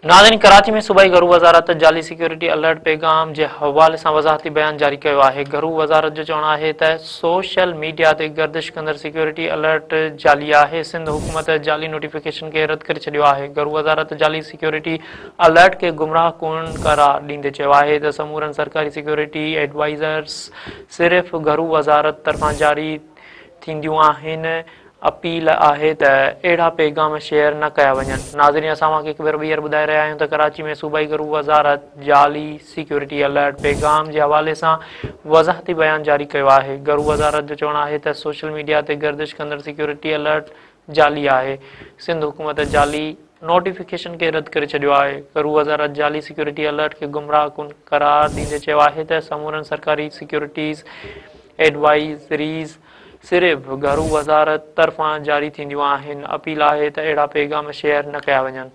ناظرين ڪراچي ۾ صوبائي گهرو وزارت جعلي سيڪيورٽي الرٽ پيغام جي حوالي سان وضاحتي بيان جاري ڪيو آهي. گهرو وزارت جو چوڻ آهي ته سوشل ميڊيا تي گردش ڪندڙ سيڪيورٽي الرٽ جعلي آهي، سنڌ حڪومت جعلي نوٽيفڪيشن کي رد ڪري ڇڏيو آهي. گهرو وزارت جعلي سيڪيورٽي الرٽ کي گمراهه ڪن قرار ڏيندي چيو آهي ته سمورن سرڪاري سيڪيورٽي ايڊوائزرز صرف گهرو وزارت طرفان جاري ٿينديون آهن، اپيل آهي ته اهڙا پيغام شيئر نه ڪيا وڃن. ناظرين اسان اوهان کي هڪ ڀيرو ٻيهر ٻڌائي رهيا آهيون ته ڪراچي ۾ صوبائي گهرو وزارت جعلي سيڪيورٽي الرٽ پيغام جي حوالي سان وضاحتي بيان جاري ڪيو آهي. گهرو وزارت جو چوڻ آهي ته سوشل ميڊيا تي گردش ڪندڙ سيڪيورٽي الرٽ جعلي آهي. سنڌ حڪومت جعلي نوٽيفڪيشن کي رد ڪري ڇڏيو آهي. گهرو وزارت جعلي سيڪيورٽي الرٽ کي گمراهه ڪن قرار ڏيندي چيو آهي ته سمورن سرڪاري سيڪيورٽيز ايڊوائزريز صرف گهرو وزارت طرفان جاري ٿينديون آهن، اپيل آهي ته اهڙا پيغام شيئر نه ڪيا وڃن.